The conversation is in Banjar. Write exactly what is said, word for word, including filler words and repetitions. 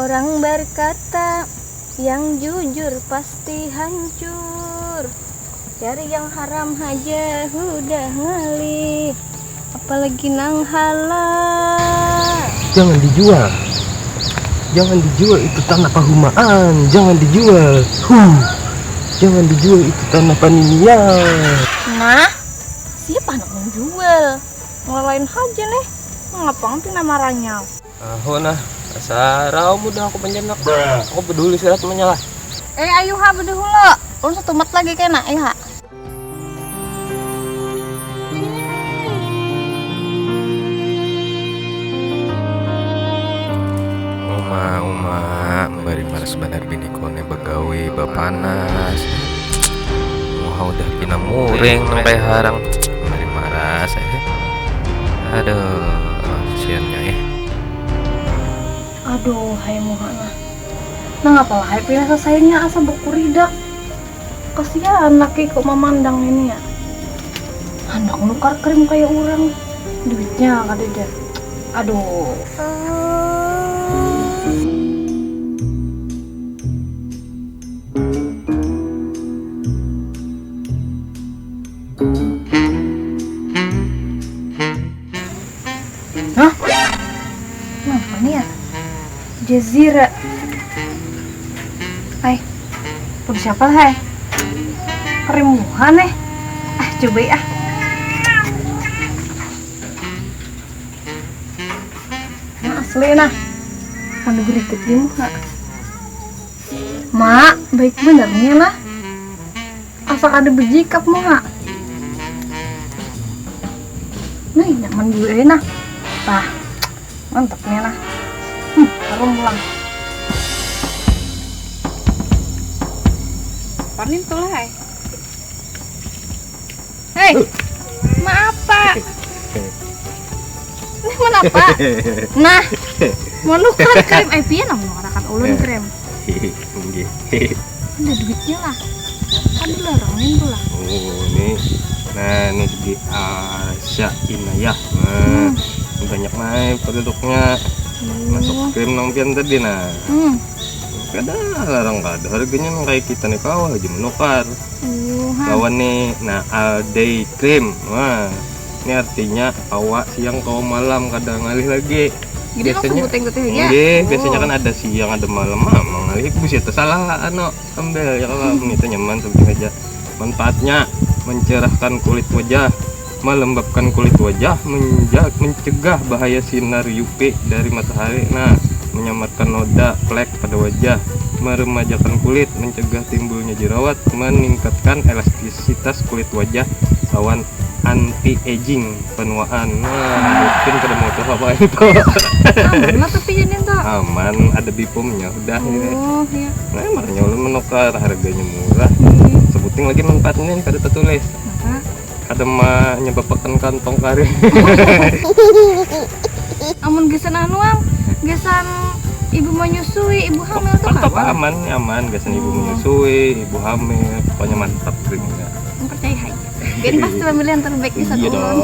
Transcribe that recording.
Orang berkata, yang jujur pasti hancur. Cari yang haram haja hudah ngalih. Apalagi nang halal. Jangan dijual. Jangan dijual itu tanah pahumaan. Jangan dijual. Huh. Jangan dijual itu tanah paninian. Nah, siapa anak menjual? Ngelalain haja nih. Ngapa pina maranyau? Aho nah, asa rau mudah aku panjanak. Aku peduli sirat menyalah. Eh, ayu ha, bedahulu. Ulun satumat lagi kena, ayu ha. Uma, uma, bari maras banar bini kone bagawi bapanas. Muha udah pina muring nang kaya harang. Bari maras eh. Aduh, kasiannya eh. Aduh, hai muha nah. Nang apalah hai pina selesainya asa bakuridak. Kasian laki kok mamandang ini ya. Handak nukar krim kaya urang. Duitnya kadada. Aduh. Hah? Napa nih ya? Jazira. Hai. Pun siapa lah hai? Kerimuhan eh. Ah, coba ah. Nah, asli nah. Anu berikut di muka. Mak, baik bener nih lah. Asa kada bejikap muha. Nah, nyaman juga ya nah. Tah, mantap nih nah. Hmm, harum pulang. Panin tuh lah. Hei, maapa? Nah, manapa? Nah, manukar krim. Eh, pian nang manukarakan ulun krim. Inggih. Ada duitnya lah. Ada larangin tu lah. Oh, ini. Nah, ini di Asia Inayah. Nah, ini banyak naik produknya. Masuk krim nang pian tadi nah. Hmm. Kada larang kada harganya nang kayak kita nih kawa aja menukar. Lawan nih, nah, all day cream. Wah, ini artinya awak siang kawa malam kada ngalih lagi. Jadi langsung biasanya buteng-buteng aja. Nggih, biasanya kan ada siang, ada malam, ah, mangalih busi itu salah anu, ambil ya kalau hmm. Itu nyaman seperti aja. Manfaatnya mencerahkan kulit wajah, melembabkan kulit wajah, menja- mencegah bahaya sinar U V dari matahari, nah, menyamarkan noda, flek pada wajah, meremajakan kulit, mencegah timbulnya jerawat, meningkatkan elastisitas kulit wajah, lawan anti aging penuaan. Nah, mungkin kada mau tahu apa itu. Aman lah tapi jadi tuh. Aman, ada bipomnya udah ini. Oh, iya. Nah, makanya ulun menukar harganya murah. Sebuting lagi manfaatnya ini kada tertulis. Apa? Kada menyebabakan kantong kering. Amun gasan anu am, gasan ibu menyusui, ibu hamil tuh mantap, kawan. Aman, aman gasan ibu menyusui, ibu hamil, pokoknya mantap krimnya. Percaya aja. Ini pasti pemilihan terbaik di satu. Iya dong.